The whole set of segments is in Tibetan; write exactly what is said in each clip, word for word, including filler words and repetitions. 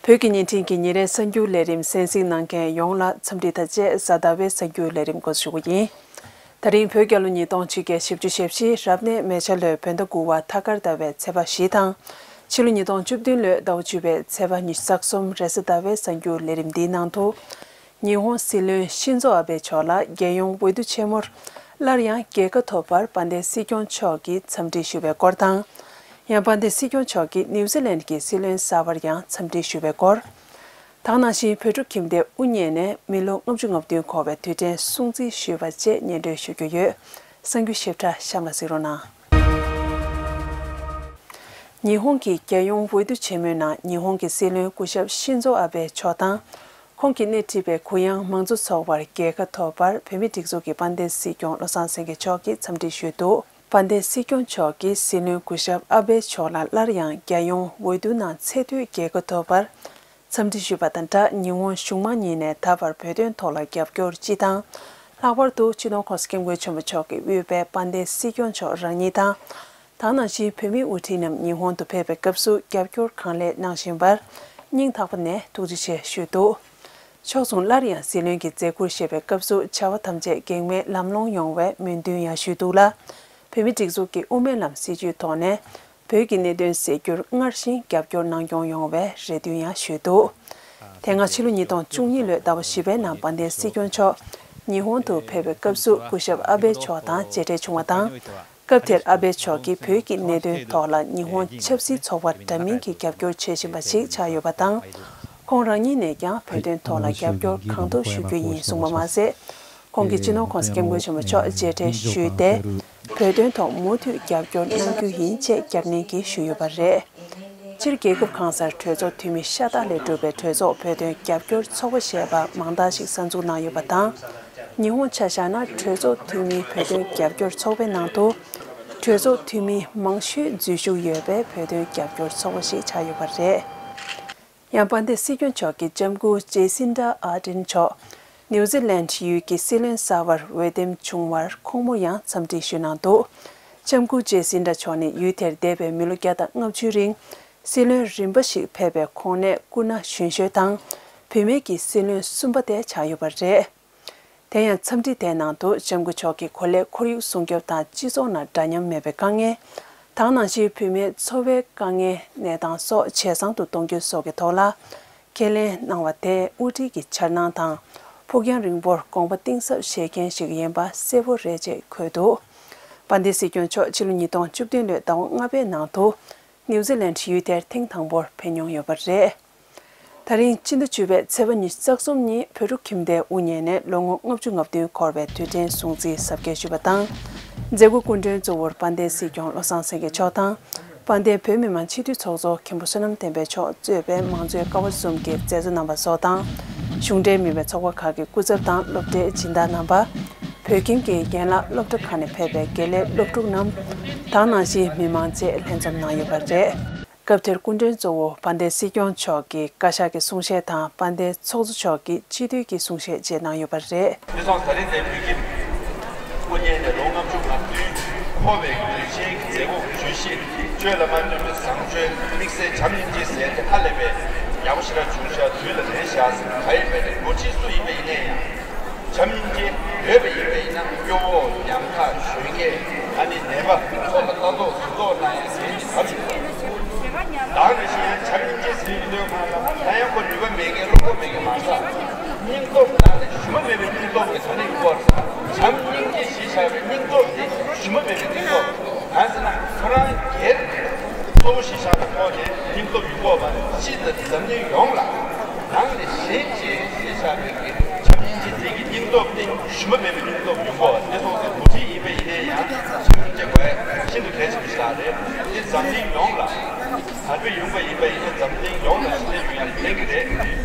བོད་ཀྱི་བརྙན་འཕྲིན་གྱི་ཉིན་རེའི་གསར་འགྱུར་ལས་རིམ་གསན་གཟིགས་གནང་མཁན་ཡོངས་ལ་འཚམས་འདྲི་དང་བཅས་གཟའ་ཟླ་བའི་གསར་འགྱུར་ལས་རིམ་འགོ་འཛུགས་ཞུ་གི་ཡིན། ད་རིང་བོད་རྒྱལ་ལོ་ཉིས་སྟོང་ཆིག་བརྒྱ་བཞི་བཅུ་ཞེ་བཞི་རབ་གནས་མེ་བྱ་ལོའི་བོད་ཟླ་དགུ་བ་ཐ་སྐར་ཟླ་བའི་ཚེས་པ་བཞི་དང་། ཕྱི་ལོ་ཉིས་སྟོང་བཅུ་བདུན་ལོའི་ཟླ་བ་བཅུ་པའི་ཚེས་པ་ཉི་ཤུ་རྩ་གསུམ་རེས་གཟའ་ཟླ་བའི་གསར་འགྱུར་ལས་རིམ་འདིའི་ནང་དུ། ཉི་ཧོང་སྲིད་བློན་ཤིན་ཛོ་ཨ་བྷེ་མཆོག་ལ་རྒྱལ་ཡོངས་འོས་བསྡུ་ཆེན་མོར་སླར་ཡང་རྒྱལ་ཁ་ཐོབ་པར་དཔལ་ལྡན་སྲིད་སྐྱོང་མཆོག་གིས་འཚམས་འདྲི་ཞུ་བའི་སྐོར་དང་། ཡང་དཔལ་ལྡན་སྲིད་སྐྱོང་མཆོག་གིས་ནིའུ་ཛི་ལན་གྱི་སྲིད་བློན་གསར་པར་ཡང་འཚམས་འདྲི་ཞུ་བའི་སྐོར། དེ་ནང་བཞིན་བོད་ཕྲུག་ཁྱིམ་སྡེ་དབུ་བརྙེས་ནས་མི་ལོ་ལྔ་བཅུ་ང་བདུན་འཁོར་བའི་དུས་དྲན་སྲུང་བརྩི་ཞུས་པ་བཅས་སྙན་སྒྲོན་ཞུ་རྒྱུ་ཡོད། གསར་འགྱུར་ཞིབ་ཕྲ་གཤམ་ལ་གཟིགས་རོགས་གནང་། ཉི་ཧོང་གི་རྒྱལ་ཡོངས་འོས་བསྡུ་ཆེན་མོའི་ནང་ཉི་ཧོང་གི་སྲིད་བློན་སྐུ་ཞབས་ཤིན་ཛོ་ཨ་བྷེ་མཆོག་དང་། ཁོང་གིས་སྣེ་ཁྲིད་པའི་གུ་ཡངས་མང་གཙོ་ཚོགས་པར་རྒྱལ་ཁ་ཐོབ་པར་བོད་མིའི་སྒྲིག་འཛུགས་ཀྱི་དཔལ་ལྡན་སྲིད་སྐྱོང་བློ་བཟང་སེང་གེ་མཆོག་གིས་འཚམས་འདྲི་ཞུས་འདུག་དཔལ་ལྡན་སྲིད་སྐྱོང་མཆོག་གིས་སྲིད་བློན་སྐུ་ཞབས་ཨ་བྷེ་མཆོག་ལ་སླར་ཡང་རྒྱལ་ཡོངས་འོས་བསྡུ་ནང་ཚད་མཐོའི་རྒྱལ་ཁ་ཐོབ་པར་འཚམས་འདྲི་ཞུས་པ་དང་སྦྲགས། ཉི་ཧོང་གཞུང་མང་གཉིས་ནས་ད་བར་བོད་དོན་ཐོག་ལ་རྒྱབ་སྐྱོར་སྤྱི་དང་། ལྷག་པར་དུ་སྤྱི་ནོར་༸གོང་ས་༸སྐྱབས་མགོན་ཆེན་པོ་མཆོག་གིས་དབུས་པའི་དཔལ་ལྡན་སྲིད་སྐྱོང་མཆོག་རང་ཉིད་དང་། དེ་ནང་བཞིན་བོད་མིའི་དབུ་ཁྲིད་རྣམས་ཉི་ཧོང་དུ་ཕེབས་པའི་སྐབས་སུ་རྒྱབ་སྐྱོར་གང་ལེགས་གནང་བཞིན་པར་སྙིང་ཐག་པ་ནས་ཐུགས་རྗེ་ཆེ་ཞུས་འདུག་ཕྱོགས་མཚུངས་སླར་ཡང་སྲིད་བློན་གྱི་མཛད་ཁུར་བཞེས་པའི་སྐབས་སུ་བྱ་བ་ཐམས་ཅད་གེགས་མེད་ལམ་ལྷོང་ཡོང་བའི་སྨོན་འདུན་ཡང་ཞུས་འདུག་ལ། བོད་མིའི་སྒྲིག་འཛུགས་ཀྱི་དབུ་མའི་ལམ་སྲིད་བྱུས་ཐོག་ནས་བོད་ཀྱི་གནད་དོན་སེལ་རྒྱུར་སྔར་བཞིན་རྒྱབ་སྐྱོར་གནང་སྐྱོང་ཡོང་བའི་རེ་འདུན་ཡང་ཞུས་འདུག་དེ་སྔ་ཕྱི་ལོ་ཉིས་སྟོང་བཅུ་གཉིས་ལོའི་ཟླ་བ་བཞི་པའི་ནང་དཔལ་ལྡན་སྲིད་སྐྱོང་མཆོག་ཉི་ཧོང་དུ་ཕེབས་པའི་སྐབས་སུ་སྐུ་ཞབས་ཨ་བྷེ་མཆོག་དང་མཇལ་འཕྲད་བྱུང་བ་དང་། སྐབས་དེར་ཨ་བྷེ་མཆོག་གིས་བོད་ཀྱི་གནད་དོན་ཐོག་ལ་ཉི་ཧོང་ཆབ་སྲིད་ཚོགས་པ་འདྲ་མིན་གྱི་རྒྱབ་སྐྱོར་བྱེད་བཞིན་པ་ཞིག་ཆགས་ཡོད་པ་དང་། ཁོང་རང་ཉིད་ནས་ཀྱང་བོད་དོན་ཐོག་ལ་རྒྱབ་སྐྱོར་གང་ཐུབ་ཞུ་རྒྱུ་ཡིན་གསུངས་པ་མ་ཟད། ཁོང་གིས་སྤྱི་ནོར་༸གོང་ས་༸སྐྱབས་མགོན་ཆེན་པོ་མཆོག་མཇལ་འཕྲད་ཞུས་ཏེ། བོད་དོན་ཐོག་མུ་མཐུད་རྒྱབ་སྐྱོར་གནང་རྒྱུ་ཡིན་ཅེས་བརྒྱབ་ནན་གྱིས་ཞུས་ཡོད་པ་རེད། སྤྱིར་རྒྱལ་ཁབ་གང་སར་གྲོས་ཚོགས་འཐུས་མི་ཤ་སྟག་ལས་གྲུབ་པའི་གྲོས་ཚོགས་བོད་དོན་རྒྱབ་སྐྱོར་ཚོགས་པ་ཞེས་པ་མང་དག་ཞིག་གསར་འཛུགས་གནང་ཡོད་པ་དང་། ཉི་ཧོང་ཆ་བཞག་ན་གྲོས་ཚོགས་འཐུས་མིའི་བོད་དོན་རྒྱབ་སྐྱོར་ཚོགས་པའི་ནང་དུ། གྲོས་ཚོགས་འཐུས་མི་མང་ཤོས་འཛུལ་ཞུགས་ཡོད་པའི་བོད་དོན་རྒྱབ་སྐྱོར་ཚོགས་པ་ཞིག་ཆགས་ཡོད་པ་རེད། ཡང་དཔལ་ལྡན་སྲིད་སྐྱོང་མཆོག་གིས་ལྕམ་སྐུ་ཇེ་སིན་ཌ་ཨར་ཌེན་མཆོག་ནིའུ་ཛི་ལན་ཡུལ་གྱི་སྲིད་བློན་གསར་པར་འོས་འདེམས་བྱུང་བར་ཁོང་མོར་ཡང་འཚམས་འདྲི་ཞུས་གནང་འདུག་ལྕམ་སྐུ་ཇེ་སིན་ཌ་མཆོག་ནི་ཡུལ་དེར་འདས་པའི་མི་ལོ་བརྒྱ་དང་ལྔ་བཅུའི་རིང་སྲིད་བློན་རིམ་པ་ཞིག་ཕེབས་པའི་ཁོངས་ནས་སྐུ་ན་གཞོན་ཤོས་དང་བུད་མེད་ཀྱི་སྲིད་བློན་གསུམ་པ་དེ་ཆགས་ཡོད་པ་རེད། དེ་ཡང་འཚམས་འདྲི་དེའི་ནང་དུ་ལྕམ་སྐུ་མཆོག་གིས་གོ་ལའི་ཁོར་ཡུག་སྲུང་སྐྱོབ་དང་སྤྱི་ཚོགས་ནང་འདྲ་མཉམ་མེད་པའི་དཀའ་ངལ། དེ་ནང་བཞིན་བུད་མེད་འཚོ་བའི་དཀའ་ངལ་གནས་སྟངས་སོགས་ཇེ་བཟང་དུ་གཏོང་རྒྱུ་སོགས་ཀྱི་ཐོག་ལ་ཁས་ལེན་གནང་བ་དེས་དབུ་ཁྲིད་ཀྱི་འཆར་སྣང་དང་ཕུགས་རྒྱང་རིང་པོར་དགོངས་པ་གཏིང་ཟབ་བཞེས་མཁན་ཞིག་ཡིན་པ་གསལ་པོ་རེད་ཅེས་འཁོད་འདུག་དཔལ་ལྡན་སྲིད་སྐྱོང་མཆོག་ཕྱི་ལོ་ཉིས་སྟོང་བཅུ་བདུན་ལོའི་ཟླ་བ་ལྔ་པའི་ནང་དུ་ནིའུ་ཛི་ལན་ཡུལ་དེར་ཐེངས་དང་པོར་ཕེབས་མྱོང་ཡོད་པ་རེད། ད་རིང་ཕྱི་ཟླ་བཅུ་པའི་ཚེས་པ་ཉི་ཤུ་རྩ་གསུམ་ཉིན་བོད་ཕྲུག་ཁྱིམ་སྡེའི་དབུ་བརྙེས་ནས་ལོ་ངོ་ལྔ་བཅུ་ང་བདུན་འཁོར་བའི་དུས་དྲན་སྲུང་བརྩི་གཟབ་རྒྱས་ཞུས་པ་དང་། མཛད་སྒོའི་སྐུ་མགྲོན་གཙོ་བོར་དཔལ་ལྡན་སྲིད་སྐྱོང་བློ་བཟང་སེང་གེ་མཆོག་དང་། དཔལ་ལྡན་བོད་མི་མང་སྤྱི་འཐུས་ཚོགས་གཙོ་མཁན་པོ་བསོད་ནམས་བསྟན་འཕེལ་མཆོག་གཙོས་པའི་མང་གཙོའི་ཀ་བ་གསུམ་གྱི་མཛད་གཙོ་རྣམ་པ་སོགས་དང་། གཞུང་འབྲེལ་མིན་པའི་ཚོགས་པ་ཁག་གི་སྐུ་ཚབ་དང་སློབ་གྲྭའི་སྦྱིན་བདག་རྣམ་པ། བོད་ཁྱིམ་གྱི་ཡན་ལག་སློབ་གྲྭ་ཁག་ནས་ཕེབས་པའི་དགེ་ལས་སློབ་ཕྲུག་རྣམས་དང་ནང་བཞིན་མི་མང་བཅས་ལྷན་འཛོམས་གནང་ཡོད་པ་རེད། སྐབས་དེར་སྐུ་མགྲོན་གཙོ་བོ་དཔལ་ལྡན་སྲིད་སྐྱོང་མཆོག་གིས་བཀའ་ཤག་གི་གསུང་བཤད་དང་དཔལ་ལྡན་ཚོགས་གཙོ་མཆོག་གིས་སྤྱི་འཐུས་ཀྱི་གསུང་བཤད་བཅས་གནང་ཡོད་པ་རེད། ཁ་སང་ད་རིང་འདིར་བོད་ཁྱིམ་དབུ་བརྙེས་ནས་ལོ་ལྔ་བཅུ་ང་བདུན་འཁོར་བའི་དུས་ཆེན་གྱི་མཛད་སྒོ་བརྗོད་གཞི་བརྗོད་ལ་མ་ལྟོས་པའི་བཟང་སྤྱོད་དམིགས་བསལ་བྱམས་སྙིང་རྗེ་ཟེར་ཏེ་ཧ་ལས་པའི་ཡག་པོ་ཞེ་དྲག་བྱུང་ཤག་དུས་ལ་ལན་བཞག་ཟེར་ག་ཡིན་པའི་ལོ་གཅིག་སུ་ཡིན་པ་ཡིན་ནའི་ཡང་། བྱམས་སྙིང་རྗེ་ཡོད་པ་ཡིན་པ་ཡིན་ན་སྐྱོ་བོ་ཉམ་ཐག་གཞོན་སྐྱེས་ཨ་ནི་ནད་པ་ཚོ་ལ་ལྟ་རྟོག་ཟུར་གཏོགས་གནང་ཡ་ཟེར་གྱི་ཐབས་ཡིན། ད་ནང་བཞིན་ཡང་བྱམས་སྙིང་རྗེ་ཟེར་ཡོད་དུས་སྒང་ལ་ད་ཡང་ཁོ་ནུས་པ་མེད་མཁན་བློ་ཁོག་མེད་མཁན་མ་རེད། སྙིང་སྟོབས་ནང་ནས་ཞུམ་པ་མེད་པའི་སྙིང་སྟོབས་ཀྱི་ཐོག་ནས་ཡོད་པ་རེད། བྱམས་སྙིང་རྗེ་ཞེས་བྱ་བའི་སྙིང་སྟོབས་དེ་ཞུམ་པ་མེད་པའི་སྙིང་སྟོབས། གང་ཟེར་ན་ཁོ་རང་སྒེར་གཙོ་བོ་ཞིག་བཞག་པའི་ཐོག་ནས་སྙིང་སྟོབས་ཡོད་དགོས་པ་ཕྱི་དང་འཛམ་གླིང་ཡོངས་ལ་ནང་ནས་གཞན་གཅེས་ཞེས་བྱ་བའི་གི་བྱམས་སྙིང་རྗེ་དེ་གི་སྙིང་སྟོབས་དེ་ཞུམ་པ་མེད་པའི་སྙིང་སྟོབས་ཡོད་དགོས་པ་དེ་སོང་ཙང་འགོ་ཁྲིད་ཡིན་པ་ཡིན་ན་ཡང་བྱམས་སྙིང་རྗེ་དགོས་ཤིན་ཏུ་གལ་ཆེན་པོ་ཞིག་རེད། དེ་འཛམ་གླིང་ཡོངས་ལ་བར་པའི་ཡོང་པ་ཡིན་པ་ཡིན་ན་འཛམ་གླིང་ཡོངས་ལ་ཕྱི་ནས་ཡོང་ཡ་ལ་ཕན་གི་རེད།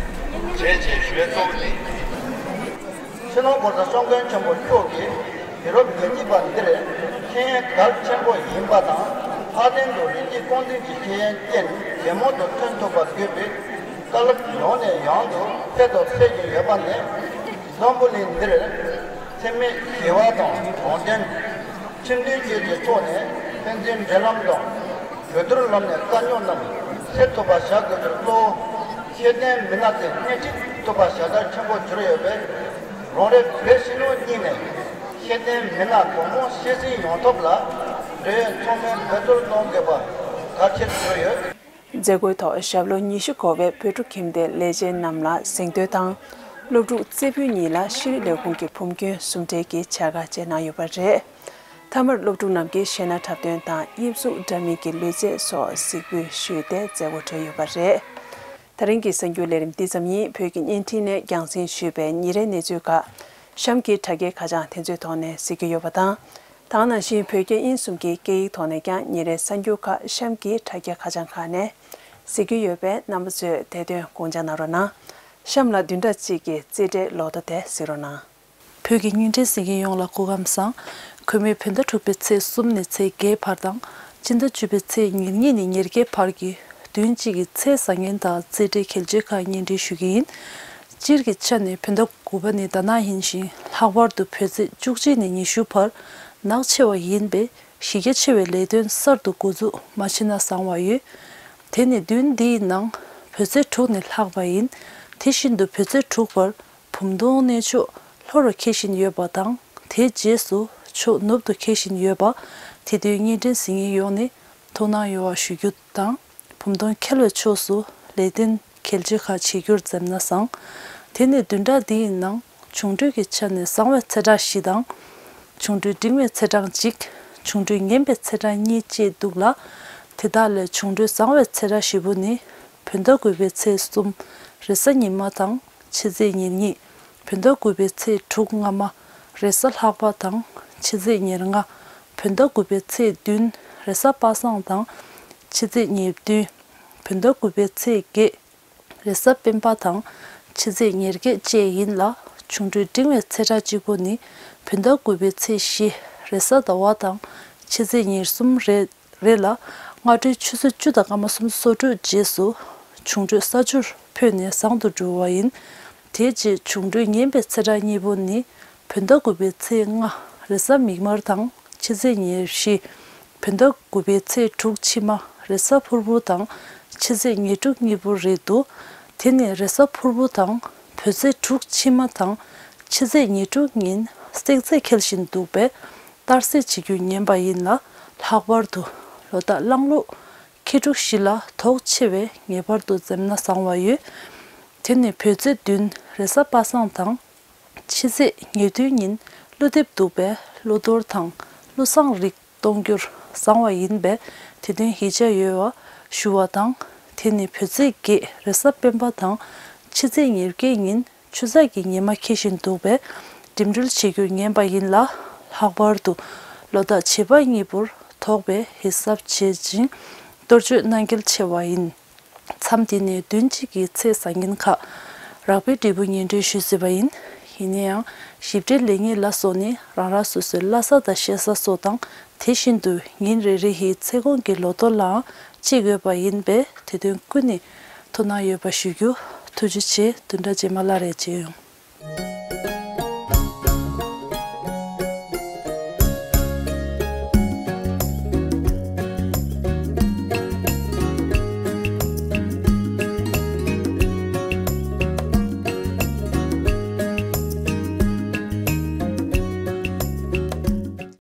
བྱས་བྱས་ཞུ་ཡ་གཙོ་བོ་དེ། སྤྱི་ནོར་༸གོང་ས་༸སྐྱབས་མགོན་ཆེན་པོ་མཆོག་གིས་དུས་རབས་ཉེར་གཉིས་པ་འདིར་ཤེས་ཡོན་གལ་ཆེན་པོ་ཡིན་པ་དང་། ལྷག་དོན་དུ་རིགས་གཅིག་རྐང་འཛིན་གྱི་ཤེས་ཡོན་ཅན་རྒྱལ་མོ་དུ་ཐོན་ཐུབ་པ་དགོས་པའི་བཀའ་སློབ་ཡང་ནས་ཡང་དུ་འཕེལ་དུ་འཕེལ་བཞིན་ཡོད་པ་ནས། འཛམ་བུ་གླིང་འདིར་འཚེ་མེད་ཞི་བ་དང་དྲང་བདེན། ཁྲིམས་མཐུན་བཅོས་ཀྱི་ཐོག་ནས་ཕན་ཚུན་འབྲེལ་ལམ་དང་གྲོས་བསྡུར་ལམ་ནས་དཀའ་རྙོག་རྣམས་སེལ་ཐུབ་པ་བྱ་དགོས་པའི་གཙོ་བོ་ ཤེས་ལྡན་མི་སྣ་དེ་སྣེ་ཁྲིད་ཐུབ་པ་ཞེ་དྲག་ཆེན་པོ་གྱུར་ཡོད་པས། རང་རེ་བོད་ཕྱི་ནང་གཉིས་ནས་ཤེས་ལྡན་མི་སྣ་གང་མང་ཤེས་ཟིན་ཡོང་ཐབས་ལ་འབྲེལ་ཡོད་ཚང་མས་འབད་བརྩོན་གནང་དགོས་པ་གལ་ཆེར་གྱུར་ཡོད། མཛད་སྒོའི་ཐོག་ཞབས་ལོ་ཉི་ཤུ་འཁོར་བའི་བོད་ཕྲུག་ཁྱིམ་སྡེའི་ལས་བྱེད་རྣམས་ལ་གཟེངས་བསྟོད་དང་། སློབ་ཕྲུག་རྩེ་ཕུད་གཉིས་ལ་ཤེས་རིག་ལས་ཁུངས་ཀྱི་འབུམ་སྐྱོན་ཟུང་འབྲེལ་གྱི་བྱ་དགའ་བཅས་གནང་ཡོད་པ་རེད། མཐའ་མར་སློབ་ཕྲུག་རྣམས་ཀྱིས་གཞས་སྣ་འཁྲབ་སྟོན་དང་དབྱིབས་གཟུགས་འདྲ་མིན་གྱི་ལུས་རྩལ་སོགས་གཟིགས་འབུལ་ཞུས་ཏེ་མཛད་སྒོ་གྲོལ་ཡོད་པ་རེད། ད་རིང་གི་གསར་འགྱུར་ལས་རིམ་འདི་ཙམ་ཡིན། བོད་ཀྱི་བརྙན་འཕྲིན་ནས་རྒྱང་སྲིང་ཞུས་པའི་ཉིན་རེའི་གནས་ཚུལ་ཁག་གཤམ་གྱི་དྲ་རྒྱའི་ཁ་བྱང་དེ་ཚོའི་ཐོག་ནས་གཟིགས་རྒྱུ་ཡོད་པ་དང་། ད་ག་ནང་བཞིན་བོད་རྒྱ་དབྱིན་གསུམ་གྱི་སྐད་ཡིག་ཐོག་ནས་ཀྱང་ཉིན་རེའི་གསར་འགྱུར་ཁག་གཤམ་གྱི་དྲ་རྒྱ་ཁ་བྱང་ཁག་ནས་གཟིགས་རྒྱུ་ཡོད་པས། རྣམ་པ་ཚོས་དེ་དོན་དགོངས་འཇགས་གནང་རོགས་གནང་། གཤམ་ལ་བདུན་ཕྲག་གཅིག་གི་རྩིས་འབྲས་ལོ་ཐོ་དེ་གཟིགས་རོགས་གནང་། བོད་ཀྱི་བརྙན་འཕྲིན་གཟིགས་མཁན་ཡོངས་ལ་སྐུ་ཁམས་བཟང་། གུས་མོས་བོད་ཟླ་དྲུག་པའི་ཚེས་གསུམ་ནས་ཚེས་བརྒྱད་བར་དང་། སྤྱི་ཟླ་བཅུ་པའི་ཚེས་ཉེར་གཉིས་ནས་ཉེར་བརྒྱད་བར་གྱི་བདུན་གཅིག་གི་ཚེས་བཟང་ངན་དང་རྩིས་འབྲས་གལ་ཆེ་ཁག་སྙན་སྒྲོན་ཞུ་གི་ཡིན། སྤྱིར་གྱི་ཆ་ནས་བོད་ཟླ་དགུ་པ་ནི་ཟླ་ནག་ཡིན་ཞིང་། ལྷག་པར་དུ་བོད་ཚེས་བཅུ་གཅིག་ནས་ཉི་ཤུ་བར་ནག་ཆེ་བ་ཡིན་པས། གཞི་རྒྱ་ཆེ་བའི་ལས་དོན་གསར་དུ་འགོ་འཛུགས་མ་བྱས་ན་བཟང་བ་ཡོད། དེ་ནི་བདུན་འདིའི་ནང་བོད་ཚེས་དྲུག་ནས་ལྷག་པ་ཡིན། དེ་བཞིན་དུ་བོད་ཚེས་དྲུག་པར་བུམ་སྟོང་གནས་མཆོག་ལྷོ་རུ་འཁེལ་བཞིན་ཡོད་པ་དང་། དེའི་རྗེས་སུ་ཕྱོགས་ནུབ་ཏུ་འཁེལ་བཞིན་ཡོད་པ། དེ་དུས་བརྙན་འཕྲིན་གཟིགས་མཁན་ཡོངས་ནས་ཐུགས་སྣང་ཡོང་བ་ཞུ་རྒྱུ་དང་། བུམ་སྟོང་འཁེལ་བའི་ཕྱོགས་སུ་ལས་དོན་གལ་ཆེ་ཁག་བྱེད་རྒྱུར་འཛེམ་ན་བཟང་། དེ་ནི་བདུན་ཕྲག་འདིའི་ནང་འབྱུང་འཕྲོད་ཀྱི་ཆ་ནས་བཟང་བའི་ཚེས་གྲངས་བཞི་དང་། འབྱུང་འཕྲོད་འབྲིང་བའི་ཚེས་གྲངས་གཅིག་འབྱུང་འཕྲོད་ངན་པའི་ཚེས་གྲངས་གཉིས་བཅས་འདུག་ལ། དེ་དག་ལས་འབྱུང་འཕྲོད་བཟང་བའི་ཚེས་གྲངས་བཞི་པོ་ནི། བོད་ཟླ་དགུ་པའི་ཚེས་གསུམ་རེས་གཟའ་ཉི་མ་དང་ཕྱི་ཚེས་ཉེར་གཉིས། བོད་ཟླ་དགུ་པའི་ཚེས་དྲུག་སྔ་མ་རེས་གཟའ་ལྷག་པ་དང་ཕྱི་ཚེས་ཉེར་ལྔ། བོད་ཟླ་དགུ་པའི་ཚེས་བདུན་རེས་གཟའ་པ་སངས་དང་ཕྱི་ཚེས་ཉེར་བདུན། བོད་ཟླ་དགུ་པའི་ཚེས་བརྒྱད་རེས་གཟའ་སྤེན་པ་དང་ཕྱི་ཚེས་ཉེར་བརྒྱད་བཅས་ཡིན་ལ། འབྱུང་འཕྲོད་འབྲིང་བའི་ཚེས་གྲངས་གཅིག་པོ་ནི། བོད་ཟླ་དགུ་པའི་ཚེས་བཞི་རེས་གཟའ་ཟླ་བ་དང་ཕྱི་ཚེས་ཉེར་གསུམ་རེད། རེད་ལ། སྔ་དྲོའི་ཆུ་ཚོད་བཅུ་དང་སྐར་མ་སུམ་ཅུ་སོ་དྲུག་རྗེས་སུ་འབྱུང་འཕྲོད་ས་ཆུར་འཕོས་ནས་བཟང་དུ་འགྲོ་བ་ཡིན། དེའི་རྗེས་འབྱུང་འཕྲོད་ངན་པའི་ཚེས་གྲངས་གཉིས་པོ་ནི། བོད་ཟླ་དགུ་པའི་ཚེས་ལྔ་རེས་གཟའ་མིག་དམར་དང་ཕྱི་ཚེས་ཉེར་བཞི། བོད་ཟླ་དགུ་པའི་ཚེས་དྲུག་ཕྱི་མ་རེས་གཟའ་ཕུར་བུ་དང་ཕྱི་ཚེས་ཉེར་དྲུག་གཉིས་པོ་རེད་འདུག་དེ་ནི་རེས་གཟའ་ཕུར་བུ་དང་བོད་ཚེས་དྲུག་ཕྱི་མ་དང་ཕྱི་ཚེས་ཉེར་དྲུག་ཉིན་བསྲེག་རྫས་འཁེལ་བཞིན་འདུག་པས། གཏར་སྲེག་བྱེད་རྒྱུ་ངན་པ་ཡིན་ལ། ལྷག་པར་དུ་ལོ་རྟགས་གླང་ལུག་ཁྱི་ཕྲུག་བཞི་ལ་དོགས་ཆེ་བས་ངེས་པར་དུ་འཛེམ་ན་བཟང་བ་ཡོད། དེ་ནི་བོད་ཚེས་བདུན་རེས་གཟའ་པ་སངས་དང་། ཕྱི་ཚེས་ཉེར་བདུན་ཉིན་ཀླུ་འདེབས་འདུག་པས། ཀླུ་གཏོར་དང་ཀླུ་བསང་རིགས་གཏོང་རྒྱུར་བཟང་བ་ཡིན་པས། དེ་དོན་ཡིད་ཆེས་ཡོད་པ་ཞུ་བ་དང་། དེ་ནི་བོད་ཚེས་བརྒྱད་རེས་གཟའ་སྤེན་པ་དང་ཕྱི་ཚེས་ཉེར་བརྒྱད་ཉིན་ཆུ་ཚོད་ཀྱི་ཉི་མ་འཁེལ་བཞིན་འདུག་པས། འགྲིམ་འགྲུལ་བྱེད་རྒྱུ་ངན་པ་ཡིན་ལ། ལྷག་པར་དུ་ལོ་རྟགས་བྱེ་བ་གཉིས་པོར་དོགས་པའི་ཡིད་གཟབ་བྱེད་ཅིང་གཏོར་སྤྱོད་གནང་གལ་ཆེ་བ་ཡིན། མཚམས་འདི་ནས་བདུན་གཅིག་གི་ཚེས་བཟང་ངན་ཁག་རགས་པའི་འབྲས་བུ་སྙན་སྒྲོན་ཞུས་ཟིན་པ་ཡིན། ཡིན་ན་ཡང་། ཞིབ་ཕྲའི་ལེགས་ཉེས་ལ་སོགས་ནི་རང་རང་སོ་སོའི་བླ་གཟའ་དང་གཤེད་གཟའ་སོགས་དང་། དེ་བཞིན་དུ་ཉིན་རེ་རེ་ཡི་ཚེས་གོང་གི་ལོ་ཐོ་ལའང་དཔྱད་དགོས་པ་ཡིན་པས། དེ་དོན་ཀུན་ནས་ཐུགས་སྣང་ཡོད་པ་ཞུ་རྒྱུ། ཐུགས་རྗེ་ཆེ། བདུན་ཕྲག་རྗེས་མ་སླར་ཡང་མཇལ་ཡོང་།